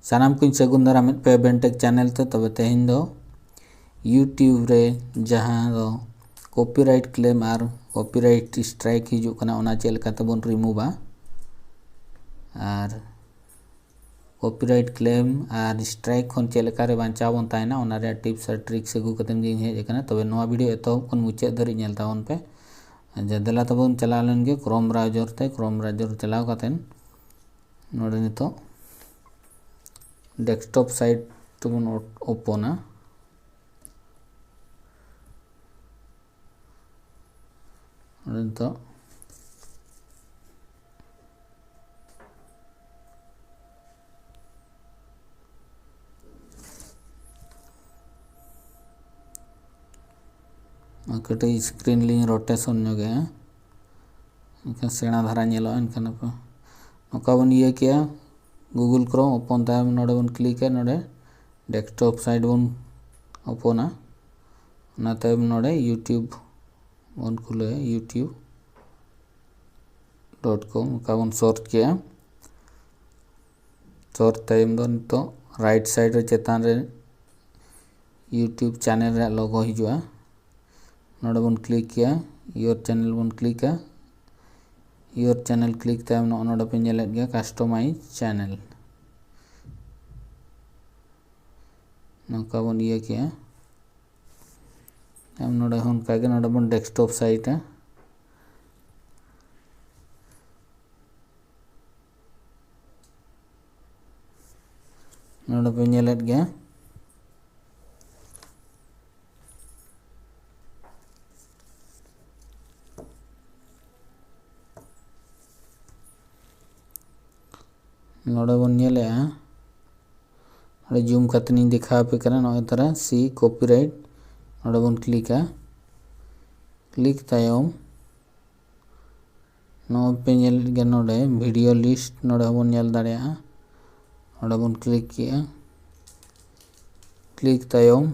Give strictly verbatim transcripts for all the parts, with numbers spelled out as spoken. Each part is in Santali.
ᱥᱟᱱᱟᱢ ᱠᱚᱧ ᱥᱟᱹᱜᱩᱱ ᱫᱟᱨᱟᱢᱮᱫ ᱯᱮᱭᱟ ᱵᱮᱱᱴᱮᱠ ᱪᱮᱱᱮᱞ ᱛᱮ᱾ ᱛᱚᱵᱮ ᱛᱮᱦᱮᱧ ᱫᱚ YouTube ᱨᱮ ᱡᱟᱦᱟᱸ ᱫᱚ ᱠᱚᱯᱤᱨᱟᱭᱤᱴ ᱠᱞᱮᱢ ᱟᱨ ᱠᱚᱯᱤᱨᱟᱭᱤᱴ ᱥᱴᱨᱟᱭᱤᱠ ᱦᱤᱡᱩᱜ ᱠᱟᱱᱟ, ᱚᱱᱟ ᱪᱮᱫ ᱞᱮᱠᱟ ᱛᱮᱵᱚᱱ ᱨᱤᱢᱩᱵᱷᱟ ᱟᱨ ᱠᱚᱯᱤᱨᱟᱭᱤᱴ ᱠᱞᱮᱢ ᱟᱨ ᱥᱴᱨᱟᱭᱤᱠ ᱠᱷᱚᱱ ᱪᱮᱫ ᱞᱮᱠᱟ ᱨᱮ ᱵᱟᱧᱪᱟᱣ ᱵᱚᱱ ᱛᱟᱦᱮᱱᱟ, ᱚᱱᱟ ᱨᱮᱭᱟᱜ ᱴᱤᱯᱥ ᱟᱨ ᱴᱨᱤᱠᱥ ᱟᱹᱜᱩ ᱠᱟᱛᱮᱫ ᱜᱤᱧ ᱦᱮᱡ ᱟᱠᱟᱱᱟ᱾ ᱛᱚᱵᱮ ᱱᱚᱣᱟ ᱵᱷᱤᱰᱤᱭᱳ ᱮᱛᱚᱦᱚᱵ ᱠᱷᱚᱱ ᱢᱩᱪᱟᱹᱫ ᱫᱷᱟᱹᱨᱤᱡ ᱧᱮᱞ ᱛᱟᱵᱚᱱ ᱯᱮ᱾ ᱟᱪᱪᱷᱟ, ᱫᱮᱞᱟ ᱛᱟᱵᱚᱱ ᱪᱟᱞᱟᱣ ᱞᱮᱱ ᱜᱮ ᱠᱨᱳᱢ ᱵᱨᱟᱣᱡᱟᱨ ᱛᱮ᱾ ᱠᱨᱳᱢ ᱵᱨᱟᱣᱡᱟᱨ ᱪᱟᱞᱟᱣ ᱠᱟᱛᱮᱫ ᱱᱚᱰᱮ ᱱᱤᱛᱚᱜ ᱰᱮᱥᱠᱴᱚᱯ ᱥᱟᱭᱤᱴ ᱛᱮᱵᱚᱱ ᱳᱯᱚᱱᱟ᱾ ᱱᱚᱰᱮ ᱱᱤᱛᱚᱜ ᱠᱟᱹᱴᱤᱡ ᱥᱠᱨᱤᱱ ᱞᱤᱧ ᱨᱳᱴᱮᱥᱚᱱ ᱧᱚᱜᱮᱜᱼᱟ, ᱮᱱᱠᱷᱟᱱ ᱥᱮᱬᱟ ᱫᱷᱟᱨᱟ ᱧᱮᱞᱚᱜᱼᱟ᱾ ᱮᱱᱠᱷᱟᱱ ᱟᱯᱮ ᱱᱚᱝᱠᱟ ᱵᱚᱱ ᱤᱭᱟᱹ ᱠᱮᱜᱼᱟ, ᱜᱩᱜᱩᱞ ᱠᱨᱳᱢ ᱳᱯᱚᱱ ᱛᱟᱭᱚᱢ ᱱᱚᱰᱮ ᱵᱚᱱ ᱠᱞᱤᱠᱟ, ᱱᱚᱰᱮ ᱰᱮᱥᱠᱴᱚᱯ ᱥᱟᱭᱤᱴ ᱵᱚᱱ ᱳᱯᱚᱱᱟ᱾ ᱚᱱᱟ ᱛᱟᱭᱚᱢ ᱱᱚᱰᱮ YouTube ᱵᱚᱱ ᱠᱷᱩᱞᱟᱹᱣᱟ, YouTube ᱰᱚᱴ ᱠᱚᱢ᱾ ᱚᱱᱠᱟ ᱵᱚᱱ ᱥᱟᱨᱪ ᱠᱮᱜᱼᱟ᱾ ᱥᱟᱨᱪ ᱛᱟᱭᱚᱢ ᱫᱚ ᱱᱤᱛᱚᱜ ᱨᱟᱭᱤᱴ ᱥᱟᱭᱤᱰ ᱨᱮ ᱪᱮᱛᱟᱱ ᱨᱮ YouTube ᱪᱮᱱᱮᱞ ᱨᱮᱭᱟᱜ ᱞᱳᱜᱳ ᱦᱤᱡᱩᱜᱼᱟ᱾ ᱱᱚᱰᱮ ᱵᱚᱱ ᱠᱞᱤᱠ ᱠᱮᱜᱼᱟ, ᱤᱭᱳᱨ ᱪᱮᱱᱮᱞ ᱵᱚᱱ ᱠᱞᱤᱠᱟ᱾ ᱤᱭᱳᱨ ᱪᱮᱱᱮᱞ ᱠᱞᱤᱠ ᱛᱟᱭᱚᱢ ᱱᱚᱜᱼᱚ ᱱᱚᱰᱮ ᱯᱮ ᱧᱮᱞᱮᱫ ᱜᱮᱭᱟ ᱠᱟᱥᱴᱚᱢᱟᱭᱤᱡᱽ ᱪᱮᱱᱮᱞ᱾ ᱱᱚᱝᱠᱟ ᱵᱚᱱ ᱤᱭᱟᱹ ᱠᱮᱜᱼᱟ᱾ ᱛᱟᱭᱚᱢ ᱱᱚᱰᱮ ᱦᱚᱸ ᱚᱱᱠᱟᱜᱮ ᱱᱚᱰᱮ ᱵᱚᱱ ᱰᱮᱥᱠᱴᱚᱯ ᱥᱟᱭᱤᱴᱟ᱾ ᱱᱚᱰᱮ ᱯᱮ ᱧᱮᱞᱮᱫ ᱜᱮᱭᱟ᱾ ᱱᱚᱰᱮ ᱵᱚᱱ ᱧᱮᱞᱮᱜᱼᱟ, ᱱᱚᱰᱮ ᱡᱩᱢ ᱠᱟᱛᱮ ᱤᱧ ᱫᱮᱠᱷᱟᱣ ᱟᱯᱮ ᱠᱟᱱᱟ᱾ ᱱᱚᱜᱼᱚᱭ ᱛᱟᱨᱟ ᱥᱤ ᱠᱚᱯᱤᱨᱟᱭᱤᱴ, ᱱᱚᱰᱮ ᱵᱚᱱ ᱠᱞᱤᱠᱟ᱾ ᱠᱞᱤᱠ ᱛᱟᱭᱚᱢ ᱱᱚᱜᱼᱚᱭ ᱯᱮ ᱧᱮᱞᱮᱫ ᱜᱮᱭᱟ ᱱᱚᱰᱮ ᱵᱷᱤᱰᱤᱭᱳ ᱞᱤᱥᱴ, ᱱᱚᱰᱮ ᱦᱚᱸᱵᱚᱱ ᱧᱮᱞ ᱫᱟᱲᱮᱭᱟᱜᱼᱟ᱾ ᱱᱚᱰᱮ ᱵᱚᱱ ᱠᱞᱤᱠ ᱠᱮᱜᱼᱟ᱾ ᱠᱞᱤᱠ ᱛᱟᱭᱚᱢ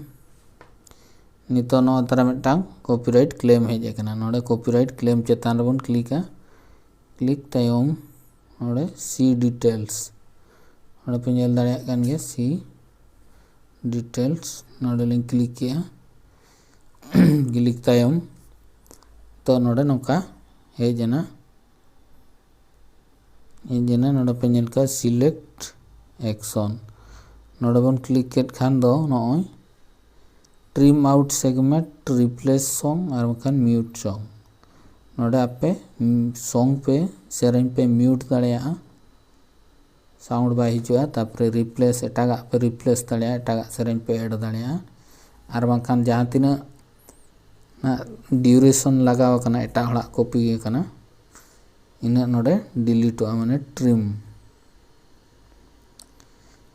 ᱱᱤᱛᱚᱜ ᱱᱚᱜᱼᱚᱭ ᱛᱟᱨᱟ ᱢᱤᱫᱴᱟᱝ ᱠᱚᱯᱤᱨᱟᱭᱤᱴ ᱠᱞᱮᱢ ᱦᱮᱡ ᱟᱠᱟᱱᱟ᱾ ᱱᱚᱰᱮ ᱠᱚᱯᱤᱨᱟᱭᱤᱴ ᱠᱞᱮᱢ ᱪᱮᱛᱟᱱ ᱨᱮᱵᱚᱱ ᱠᱞᱤᱠᱟ᱾ ᱠᱞᱤᱠ ᱛᱟᱭᱚᱢ ᱱᱚᱰᱮ ᱥᱤ ᱰᱤᱴᱮᱞᱥ, ᱱᱚᱰᱮ ᱯᱮ ᱧᱮᱞ ᱫᱟᱲᱮᱭᱟᱜ ᱠᱟᱱ ᱜᱮᱭᱟ, see details᱾ ᱱᱚᱰᱮ ᱞᱤᱧ ᱠᱞᱤᱠ ᱠᱮᱜᱼᱟ᱾ ᱠᱞᱤᱠ ᱛᱟᱭᱚᱢ ᱛᱚ ᱱᱚᱰᱮ ᱱᱚᱝᱠᱟ ᱦᱮᱡ ᱮᱱᱟ᱾ ᱦᱮᱡ ᱮᱱᱟ, ᱱᱚᱰᱮ ᱯᱮ ᱧᱮᱞ ᱠᱟᱜᱼᱟ select action᱾ ᱱᱚᱰᱮ ᱵᱚᱱ ᱠᱞᱤᱠ ᱠᱮᱫ ᱠᱷᱟᱱ ᱫᱚ ᱱᱚᱜᱼᱚᱭ trim out segment, replace song ᱟᱨ ᱵᱟᱝᱠᱷᱟᱱ mute song᱾ ᱱᱚᱰᱮ ᱟᱯᱮ song ᱯᱮ, ᱥᱮᱨᱮᱧ ᱯᱮ mute ᱫᱟᱲᱮᱭᱟᱜᱼᱟ, sound ᱵᱟᱭ ᱦᱤᱡᱩᱜᱼᱟ᱾ ᱛᱟᱨᱯᱚᱨᱮ replace, ᱮᱴᱟᱜᱟᱜ ᱯᱮ replace ᱫᱟᱲᱮᱭᱟᱜᱼᱟ, ᱮᱴᱟᱜᱟᱜ ᱥᱮᱨᱮᱧ ᱯᱮ add ᱫᱟᱲᱮᱭᱟᱜᱼᱟ᱾ ᱟᱨ ᱵᱟᱝᱠᱷᱟᱱ ᱡᱟᱦᱟᱸ ᱛᱤᱱᱟᱹᱜ ᱱᱟᱜ duration ᱞᱟᱜᱟᱣ ᱟᱠᱟᱱᱟ, ᱮᱴᱟᱜ ᱦᱚᱲᱟᱜ copy ᱟᱠᱟᱱᱟ, ᱤᱱᱟᱹᱜ ᱱᱚᱰᱮ ᱰᱤᱞᱤᱴᱚᱜᱼᱟ, ᱢᱟᱱᱮ trim᱾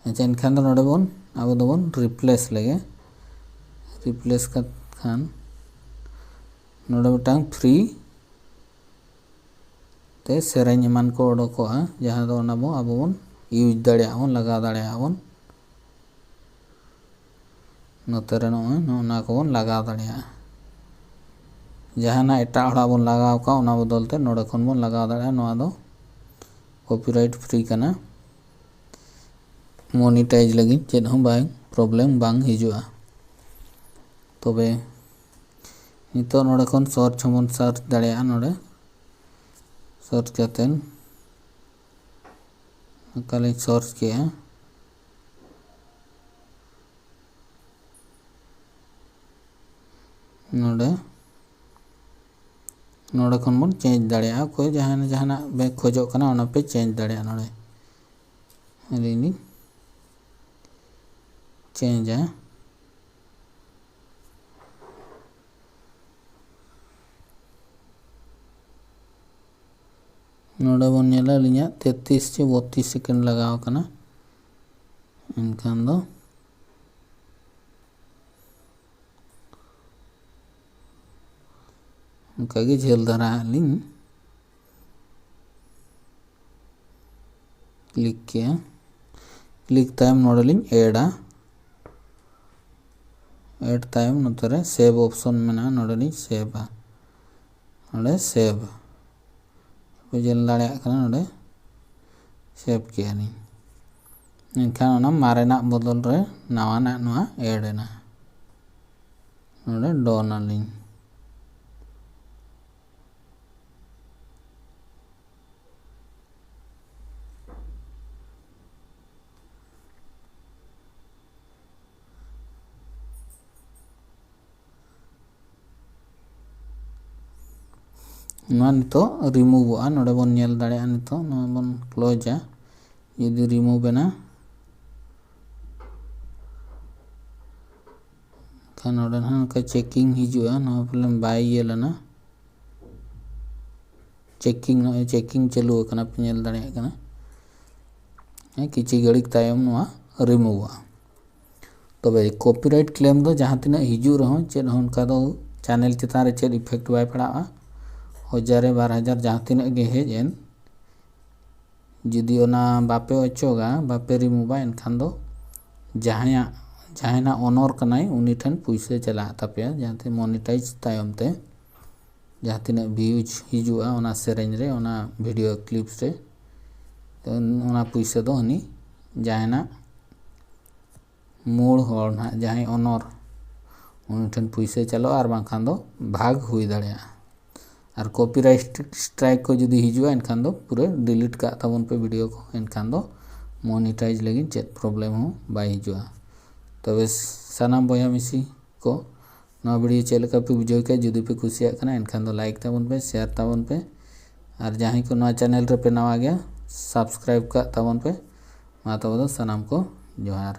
ᱟᱪᱪᱷᱟ, ᱮᱱᱠᱷᱟᱱ ᱫᱚ ᱱᱚᱰᱮ ᱵᱚᱱ, ᱟᱵᱚ ᱫᱚᱵᱚᱱ replace ᱞᱮᱜᱮ᱾ Replace ᱠᱟᱛ ᱠᱷᱟᱱ ᱱᱚᱰᱮ ᱢᱤᱫᱴᱟᱝ free ᱛᱮ ᱥᱮᱨᱮᱧ ᱮᱢᱟᱱ ᱠᱚ ᱚᱰᱚᱠᱚᱜᱼᱟ, ᱡᱟᱦᱟᱸ ᱫᱚ ᱚᱱᱟ ᱵᱚ, ᱟᱵᱚ ᱵᱚᱱ use ᱫᱟᱲᱮᱭᱟᱜᱼᱟ ᱵᱚᱱ, ᱞᱟᱜᱟᱣ ᱫᱟᱲᱮᱭᱟᱜᱼᱟ ᱵᱚᱱ᱾ ᱱᱚᱛᱮ ᱨᱮ ᱱᱚᱜᱼᱚᱭ ᱱᱚᱜᱼᱚ ᱱᱚᱣᱟ ᱠᱚᱵᱚᱱ ᱞᱟᱜᱟᱣ ᱫᱟᱲᱮᱭᱟᱜᱼᱟ᱾ ᱡᱟᱦᱟᱱᱟᱜ ᱮᱴᱟᱜ ᱦᱚᱲᱟᱜ ᱵᱚᱱ ᱞᱟᱜᱟᱣ ᱠᱟᱜ, ᱚᱱᱟ ᱵᱚᱫᱚᱞ ᱛᱮ ᱱᱚᱰᱮ ᱠᱷᱚᱱ ᱵᱚᱱ ᱞᱟᱜᱟᱣ ᱫᱟᱲᱮᱭᱟᱜᱼᱟ᱾ ᱱᱚᱣᱟ ᱫᱚ copyright free ᱠᱟᱱᱟ, monetize ᱞᱟᱹᱜᱤᱫ ᱪᱮᱫ ᱦᱚᱸ ᱵᱟᱝ, problem ᱵᱟᱝ ᱦᱤᱡᱩᱜᱼᱟ᱾ ᱛᱚᱵᱮ ᱱᱤᱛᱚᱜ ᱱᱚᱰᱮ ᱠᱷᱚᱱ search ᱦᱚᱸᱵᱚᱱ search ᱫᱟᱲᱮᱭᱟᱜᱼᱟ᱾ ᱱᱚᱰᱮ search ᱠᱟᱛᱮᱫ ᱚᱱᱠᱟᱞᱤᱧ search ᱠᱮᱜᱼᱟ᱾ ᱱᱚᱰᱮ, ᱱᱚᱰᱮ ᱠᱷᱚᱱ ᱵᱚᱱ change ᱫᱟᱲᱮᱭᱟᱜᱼᱟ᱾ ᱚᱠᱚᱭ ᱡᱟᱦᱟᱸ, ᱡᱟᱦᱟᱱᱟᱜ ᱯᱮ ᱠᱷᱚᱡᱚᱜ ᱠᱟᱱᱟ, ᱚᱱᱟ ᱯᱮ change ᱫᱟᱲᱮᱭᱟᱜᱼᱟ᱾ ᱱᱚᱰᱮ ᱟᱹᱞᱤᱧ ᱞᱤᱧ changeᱟ᱾ ᱱᱚᱰᱮ ᱵᱚᱱ ᱧᱮᱞᱟ ᱟᱹᱞᱤᱧᱟᱜ ᱛᱮᱛᱨᱤᱥ ᱪᱮ ᱵᱚᱛᱛᱨᱤᱥ second ᱞᱟᱜᱟᱣ ᱟᱠᱟᱱᱟ᱾ ᱮᱱᱠᱷᱟᱱ ᱫᱚ ᱚᱱᱠᱟᱜᱮ ᱡᱷᱟᱹᱞ ᱫᱷᱟᱨᱟ ᱦᱟᱸᱜ ᱞᱤᱧ click ᱠᱮᱜᱼᱟ᱾ Click ᱛᱟᱭᱚᱢ ᱱᱚᱰᱮ ᱞᱤᱧ addᱟ᱾ Add ᱛᱟᱭᱚᱢ ᱱᱚᱛᱮ ᱨᱮ save option ᱢᱮᱱᱟᱜᱼᱟ, ᱱᱚᱰᱮ ᱞᱤᱧ saveᱟ᱾ ᱱᱚᱰᱮ save, ᱯᱮ ᱧᱮᱞ ᱫᱟᱲᱮᱭᱟᱜ ᱠᱟᱱᱟ, ᱱᱚᱰᱮ save ᱠᱮᱜᱼᱟ ᱞᱤᱧ᱾ ᱮᱱᱠᱷᱟᱱ ᱚᱱᱟ ᱢᱟᱨᱮᱱᱟᱜ ᱵᱚᱫᱚᱞ ᱨᱮ ᱱᱟᱣᱟᱱᱟᱜ ᱱᱚᱣᱟ ᱮᱰ ᱮᱱᱟ᱾ ᱱᱚᱰᱮ ᱰᱚᱱ ᱟᱹᱞᱤᱧ᱾ ᱱᱚᱣᱟ ᱱᱤᱛᱚᱜ ᱨᱤᱢᱩᱵᱷᱚᱜᱼᱟ᱾ ᱱᱚᱰᱮ ᱵᱚᱱ ᱧᱮᱞ ᱫᱟᱲᱮᱭᱟᱜᱼᱟ, ᱱᱤᱛᱚᱜ ᱱᱚᱣᱟ ᱵᱚᱱ ᱠᱞᱳᱡᱟ᱾ ᱡᱩᱫᱤ ᱨᱤᱢᱩᱵᱷ ᱮᱱᱟ, ᱠᱷᱟᱱ ᱱᱚᱰᱮ ᱱᱟᱦᱟᱜ ᱱᱚᱝᱠᱟ ᱪᱮᱠᱤᱝ ᱦᱤᱡᱩᱜᱼᱟ᱾ ᱱᱚᱣᱟ ᱯᱟᱞᱮᱱ ᱵᱟᱭ ᱤᱭᱟᱹ ᱞᱮᱱᱟ, ᱪᱮᱠᱤᱝ, ᱱᱚᱜᱼᱚᱭ ᱪᱮᱠᱤᱝ ᱪᱟᱹᱞᱩ ᱟᱠᱟᱱᱟ, ᱯᱮ ᱧᱮᱞ ᱫᱟᱲᱮᱭᱟᱜ ᱠᱟᱱᱟ᱾ ᱦᱮᱸ, ᱠᱤᱪᱷᱤ ᱜᱷᱟᱹᱲᱤᱡ ᱛᱟᱭᱚᱢ ᱱᱚᱣᱟ ᱨᱤᱢᱩᱵᱷᱚᱜᱼᱟ᱾ ᱛᱚᱵᱮ ᱠᱚᱯᱤᱨᱟᱭᱤᱴ ᱠᱞᱮᱢ ᱫᱚ ᱡᱟᱦᱟᱸ ᱛᱤᱱᱟᱹᱜ ᱦᱤᱡᱩᱜ ᱨᱮᱦᱚᱸ, ᱪᱮᱫ ᱦᱚᱸ ᱚᱱᱠᱟ ᱫᱚ ᱪᱮᱱᱮᱞ ᱪᱮᱛᱟᱱ ᱨᱮ ᱪᱮᱫ ᱤᱯᱷᱮᱠᱴ ᱵᱟᱭ ᱯᱟᱲᱟᱜᱼᱟ᱾ ᱦᱟᱡᱟᱨ ᱨᱮ ᱵᱟᱨ ᱦᱟᱡᱟᱨ ᱡᱟᱦᱟᱸ ᱛᱤᱱᱟᱹᱜ ᱜᱮ ᱦᱮᱡ ᱮᱱ, ᱡᱩᱫᱤ ᱚᱱᱟ ᱵᱟᱯᱮ ᱚᱪᱚᱜᱟ, ᱵᱟᱯᱮ ᱨᱤᱢᱩᱵᱷᱟ, ᱮᱱᱠᱷᱟᱱ ᱫᱚ ᱡᱟᱦᱟᱸᱭᱟᱜ, ᱡᱟᱦᱟᱸᱭ ᱱᱟᱜ ᱚᱱᱚᱨ ᱠᱟᱱᱟᱭ, ᱩᱱᱤ ᱴᱷᱮᱱ ᱯᱩᱭᱥᱟᱹ ᱪᱟᱞᱟᱜ ᱛᱟᱯᱮᱭᱟ, ᱡᱟᱦᱟᱸ ᱛᱮ ᱢᱚᱱᱤᱴᱟᱭᱤᱡᱽ ᱛᱟᱭᱚᱢ ᱛᱮ ᱡᱟᱦᱟᱸ ᱛᱤᱱᱟᱹᱜ ᱵᱷᱤᱭᱩᱡᱽ ᱦᱤᱡᱩᱜᱼᱟ ᱚᱱᱟ ᱥᱮᱨᱮᱧ ᱨᱮ, ᱚᱱᱟ ᱵᱷᱤᱰᱤᱭᱳ ᱠᱞᱤᱯᱥ ᱨᱮ, ᱛᱚ ᱚᱱᱟ ᱯᱩᱭᱥᱟᱹ ᱫᱚ ᱩᱱᱤ ᱡᱟᱦᱟᱸᱭ ᱱᱟᱜ ᱢᱩᱞ ᱦᱚᱲ ᱱᱟᱦᱟᱜ, ᱡᱟᱦᱟᱸᱭ ᱚᱱᱚᱨ, ᱩᱱᱤ ᱴᱷᱮᱱ ᱯᱩᱭᱥᱟᱹ ᱪᱟᱞᱟᱜᱼᱟ, ᱟᱨ ᱵᱟᱝᱠᱷᱟᱱ ᱫᱚ ᱵᱷᱟᱜᱽ ᱦᱩᱭ ᱫᱟᱲᱮᱭᱟᱜᱼᱟ᱾ ᱟᱨ ᱠᱚᱯᱤᱨᱟᱭᱤᱴ ᱥᱴᱨᱟᱭᱤᱠ ᱠᱚ ᱡᱩᱫᱤ ᱦᱤᱡᱩᱜᱼᱟ, ᱮᱱᱠᱷᱟᱱ ᱫᱚ ᱯᱩᱨᱟᱹ ᱰᱤᱞᱤᱴ ᱠᱟᱜ ᱛᱟᱵᱚᱱ ᱯᱮ ᱵᱷᱤᱰᱤᱭᱳ ᱠᱚ, ᱮᱱᱠᱷᱟᱱ ᱫᱚ ᱢᱚᱱᱤᱴᱟᱭᱤᱡᱽ ᱞᱟᱹᱜᱤᱫ ᱪᱮᱫ ᱯᱨᱚᱵᱞᱮᱢ ᱦᱚᱸ ᱵᱟᱭ ᱦᱤᱡᱩᱜᱼᱟ᱾ ᱛᱚᱵᱮ ᱥᱟᱱᱟᱢ ᱵᱚᱭᱦᱟ ᱢᱤᱥᱤ ᱠᱚ, ᱱᱚᱣᱟ ᱵᱷᱤᱰᱤᱭᱳ ᱪᱮᱫ ᱞᱮᱠᱟ ᱯᱮ ᱵᱩᱡᱷᱟᱹᱣ ᱠᱮᱫᱟ? ᱡᱩᱫᱤ ᱯᱮ ᱠᱩᱥᱤᱭᱟᱜ ᱠᱟᱱᱟ, ᱮᱱᱠᱷᱟᱱ ᱫᱚ ᱞᱟᱭᱤᱠ ᱛᱟᱵᱚᱱ ᱯᱮ, ᱥᱮᱭᱟᱨ ᱛᱟᱵᱚᱱ ᱯᱮ, ᱟᱨ ᱡᱟᱦᱟᱸᱭ ᱠᱚ ᱱᱚᱣᱟ ᱪᱮᱱᱮᱞ ᱨᱮᱯᱮ ᱱᱟᱣᱟ ᱜᱮᱭᱟ, ᱥᱟᱵᱥᱠᱨᱟᱭᱤᱵ ᱠᱟᱜ ᱛᱟᱵᱚᱱ ᱯᱮ᱾ ᱢᱟ ᱛᱚᱵᱮ ᱫᱚ ᱥᱟᱱᱟᱢ ᱠᱚ ᱡᱚᱦᱟᱨ᱾